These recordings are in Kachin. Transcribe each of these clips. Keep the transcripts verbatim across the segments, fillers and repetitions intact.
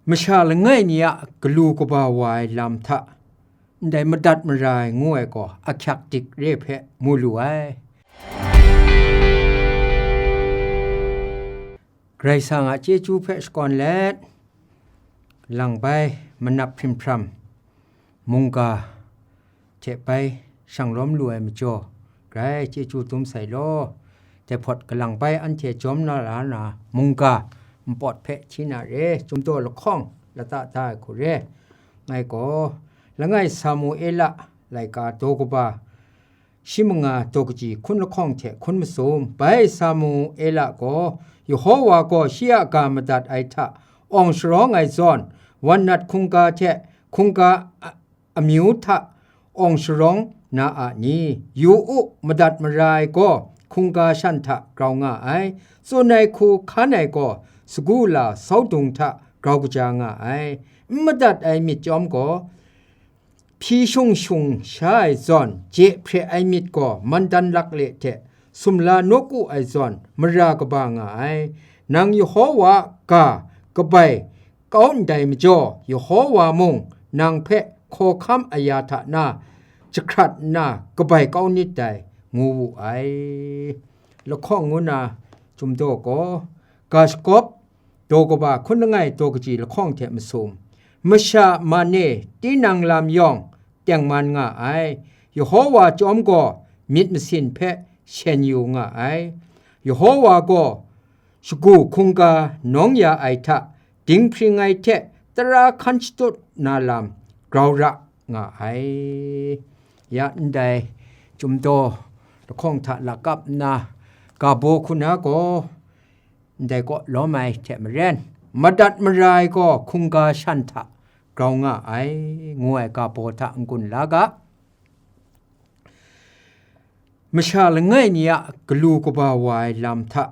masha langai mi a galu kaba wa ai lam hta, ndai madat mara ai ngu ai gaw ahkyak dik re hpe mu lu ai. Karai Kasang a chyeju hpe shakawn let, lang bai manap hprim hpram mungga hte bai shang lawm lu ai majaw, grai chyeju dum sai law. Dai hpawt kalang bai anhte jawm na la na mungga npawt hpe hti na re, Chyumdaw lahkawng lata da ai hku re. Ngai gaw, langai Samuela laika daw kaba shi manga daw kaji hkun lahkawng hte hkun masum, bai Samuela gaw, Yehova gaw shi a ga madat ai hta awng sharawng ai zawn, wan nat hkungga hte hkungga a-, amyu hta awng sharawng na a ni? Yu u, madat mara ai gaw hkungga shan hta grau nga ai, tsun ai hku hkan ai gaw sagu la saudung hta grau kaja nga ai. N madat ai myit chyawm gaw, hpyi shung shung sha ai zawn, je hpre ai myit gaw mandan lakle hte sumla nawku ai zawn, mara kaba nga ai. Nang Yehova a ga kabai kau ndai majaw, Yehova mung nang hpe hkawhkam aya hta na, jahkrat nna kabai kau nit dai, ngu wu ai. Lahkawng ngu na Chyumdaw gaw, ga shagawp daw kaba hkun langai daw kaji lahkawng hte masum, masha man e tinang lam yawng tengman nga ai. Yehova chyawm gaw myit masin hpe shen yu nga ai. Yehova gaw shagu hkungga nawng ya ai hta dinghpring ai hte tara hkan shatut na lam grau ra nga ai. Ya ndai Chyumdaw lahkawng hta lakap nna ga baw hku na gaw, ndai kaw lawm ai hte maren, madat mara ai gaw hkungga shan hta grau nga ai, ngu ai ga baw hta n-gun la ga. Masha langai mi a galu kaba wa ai lam hta,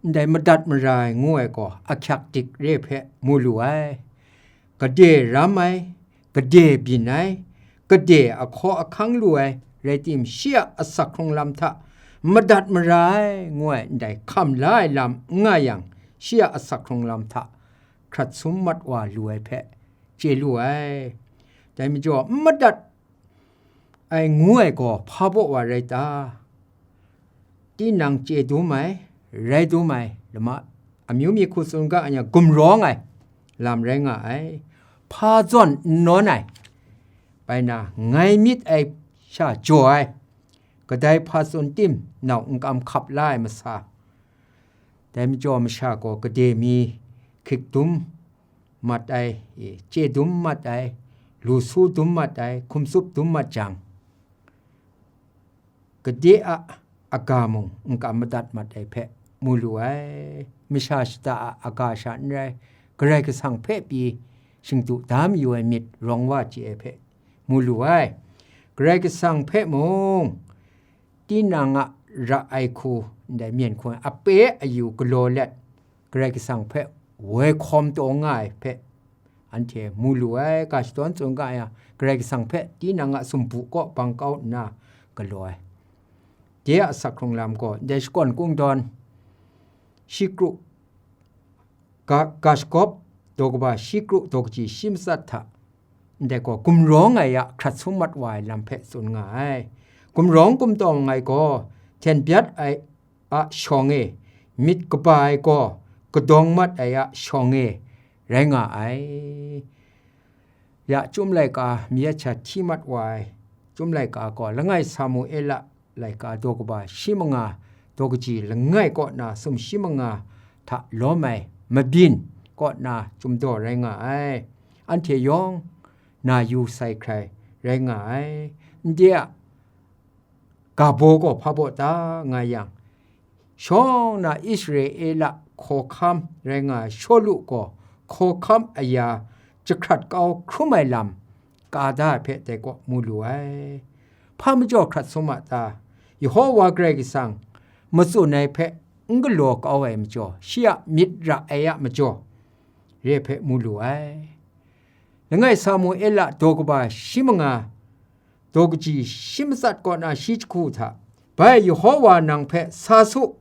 ndai madat mara ai ngu ai gaw ahkyak dik re hpe mu lu ai. Gade ram ai, gade byin ai, gade ahkaw ahkang lu ai, rai tim, shi a asak hkrung lam hta madat mara ai ngu ai ndai hkam la ai lam n nga yang, shi a asak hkrung lam hta hkrat sum mat wa lu ai hpe chye lu ai. Dai majaw, n madat ai ngu ai gaw hpa baw wa rai ta? Tinang chye dum ai, rai dum ai, lama amyu mi hku tsun ga ai, gumrawng ai lam rai nga ai, hpa zawn n nawn ai, bai na, ngai myit ai sha jaw ai, kadai hpa tsun tim nau n kam hkap la ai masa. Dai majaw masha gaw gade mi hkik dum mat ai, e, chye dum mat ai, lu su dum mat ai, hkum tsup dum mat jang, gade a aga mung n kam madat mat ai hpe mu lu ai. Masha shata a aga sha n rai, Karai Kasang hpe pyi shingdu da mayu ai myit rawng wa chye ai hpe mu lu ai. Karai Kasang hpe mung, tinang a ra ai hku, ndai myen hku ai ape ayu galaw let, Karai Kasang hpe woi hkawm taw nga ai hpe anhte mu lu ai. Ga shadawn tsun ga yang, Karai Kasang hpe tinang a sumpu kaw bang kau nna galaw ai. De a asak hkrung lam gaw, ndai shakawn kungdawn shi kru, ga, ga shagawp daw kaba shi kru daw kaji shi matsat hta, ndai gaw gumrawng ai a hkrat sum mat wa ai lam hpe tsun nga ai. Gumrawng gumtawng ai gaw hten byat ai a shawng e, myit kaba ai gaw kadawng mat ai a shawng e rai nga ai. Ya, Chyum laika mi ya cha hti mat wa ai Chyum laika gaw, langai Samuela laika daw kaba shi manga daw kaji langai kaw na sumshi manga hta lawm ai mabyin kaw na Chyumdaw rai nga ai. Anhte yawng na yu sai hkrai rai nga ai. Ndai a ga baw gaw hpa baw ta nga yang, shawng na Israela hkawhkam rai nga ai Shawlu gaw hkawhkam aya jahkrat kau hkrum ai lam ka da ai hpe dai kaw mu lu ai. Hpa majaw hkrat sum a ta? Yehova Karai Kasang matsun ai hpe n galaw kau ai majaw, shi a myit ra ai a majaw, re hpe mu lu ai. Langai Samuela daw kaba shi manga, daw kaji shi matsat kaw na shi jahku hta, bai Yehova nang hpe sa su,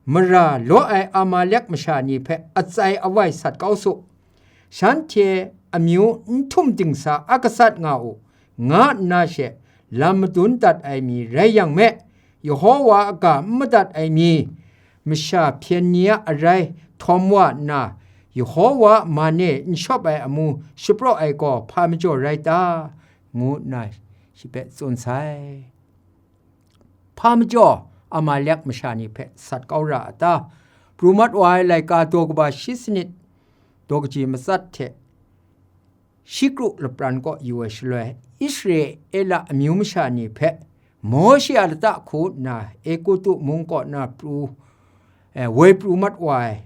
mara law ai Amalek masha ni hpe atsai awai sat kau su, shanhte amyu n htum dingsa a gasat nga u, nga nna she lam madun dat ai mi rai yang me, Yehova a ga n madat ai mi, masha hpyen ni a arai htawm wa nna, Yehova a man e n shawp ai amu shapraw ai gaw hpa majaw rai ta? ngu nna shi hpe tsun sai. Hpa majaw Amalek masha ni hpe sat kau ra a ta? Pru mat wa ai laika daw kaba shi sanit daw kaji matsat hte shi kru lapran kaw yu ai shaloi, Israela amyu masha ni hpe Mawshe a lata hku nna Egutu mung kaw na pru, eh, woi pru mat wa ai,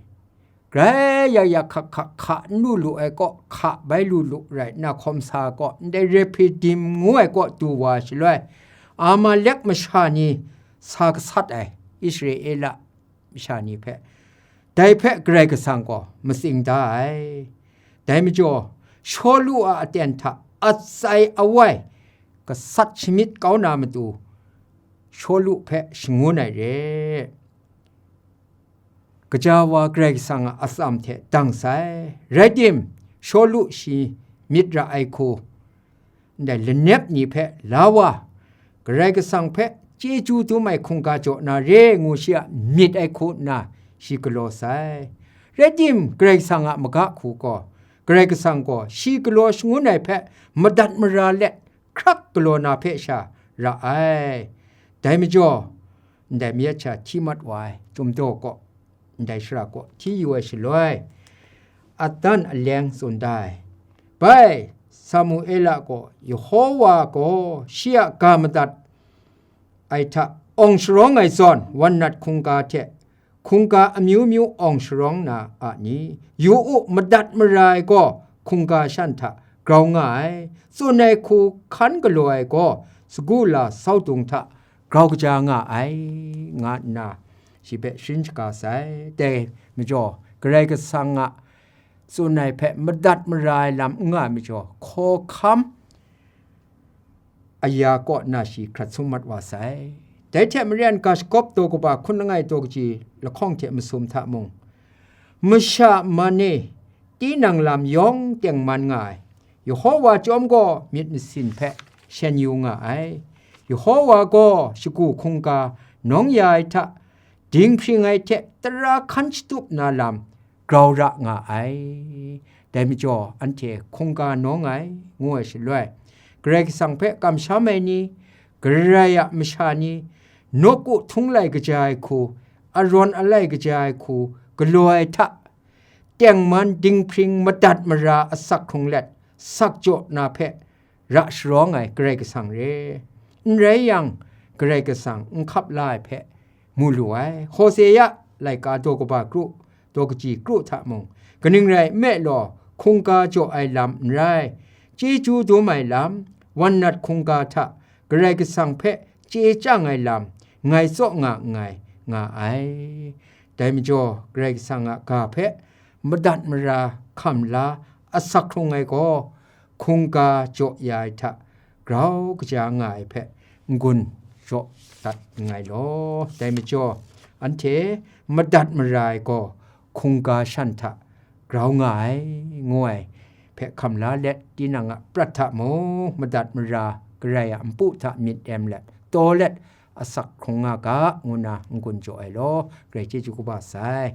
grai ya ya hkak hkak hka n lu lu ai kaw hka bai lu lu rai nna, hkawm sa kaw ndai Refidim ngu ai kaw du wa shaloi, Amalek masha ni sa gasat ai Israela masha ni hpe, dai hpe Karai Kasang gaw matsing da ai. Dai majaw, Shawlu a aten hta atsai awai gasat shamyit kau na matu, Shawlu hpe shangun ai re. Gaja wa Karai Kasang a atsam hte dang sai. Rai tim, Shawlu shi myit ra ai hku, ndai lanep ni hpe la wa, Karai Kasang hpe chyeju dum ai hkungga jaw na re ngu shi a myit ai hku nna shi galaw sai. Rai tim, Karai Kasang a maga hku gaw, Karai Kasang gaw shi galaw shangun ai hpe madat mara let hkrak galaw na hpe sha ra ai. Dai majaw, ndai mayat sha hti mat wa ai, Chyum daw kaw, ndai shara kaw hti yu ai shaloi, adan aleng tsun da ai. Bai, Samuela gaw Yehova gaw shi a ga madat ai hta awng sharawng ai zawn, wan nat hkungga hte hkungga amyu myu awng sharawng na a ni? Yu u, madat mara ai gaw hkungga shan hta grau nga ai, tsun ai hku hkan galaw ai gaw sagu la sau dung hta grau kaja nga ai, nga nna shi hpe sharin shaga sai. Dai majaw, Karai Kasang a tsun ai hpe madat mara ai lam n nga ai majaw, hkawhkam aya kaw na shi hkrat sum mat wa sai. Dai hte maren, ga shagawp daw kaba hkun langai daw kaji lahkawng hte masum hta mung, masha man e tinang lam yawng tengman nga ai, Yehova chyawm gaw myit masin hpe shen yu nga ai. Yehova gaw shagu hkungga nawng ya ai hta, dinghpring ai hte tara hkan shatup na lam grau ra nga ai. Dai majaw, anhte hkungga nawng ai, ngu ai shaloi, Karai Kasang hpe kamsham ai ni, Karai a masha ni, nawku htung lai kaja ai hku, arawn alai kaja ai hku galaw ai hta, tengman dinghpring madat mara asak hkrung let, sak jaw na hpe ra sharawng ai Karai Kasang re. N rai yang, Karai Kasang n hkap la ai hpe mu lu ai. Hosea laika daw kaba kru, daw kaji kru hta mung, kaning rai nme law, hkungga jaw ai lam n rai, chyeju dum ai lam, wan nat hkungga hta Karai Kasang hpe chye chyang ai lam, ngai tsaw nga nngai, nga ai. Dai majaw, Karai Kasang a ga hpe madat mara hkam la asak hkrung ai gaw, hkungga jaw ya ai hta grau kaja nga ai hpe n-gun jaw dat nngai law. Dai majaw, anhte madat mara ai gaw hkungga shan hta grau nga ai, ngu ai hpe hkam la let, tinang a prat hta mung madat mara, Karai a npu hta myit em let, taw let, asak hkrung nga ga, ngu nna n-gun jaw ai law, Karai chyeju kaba sai.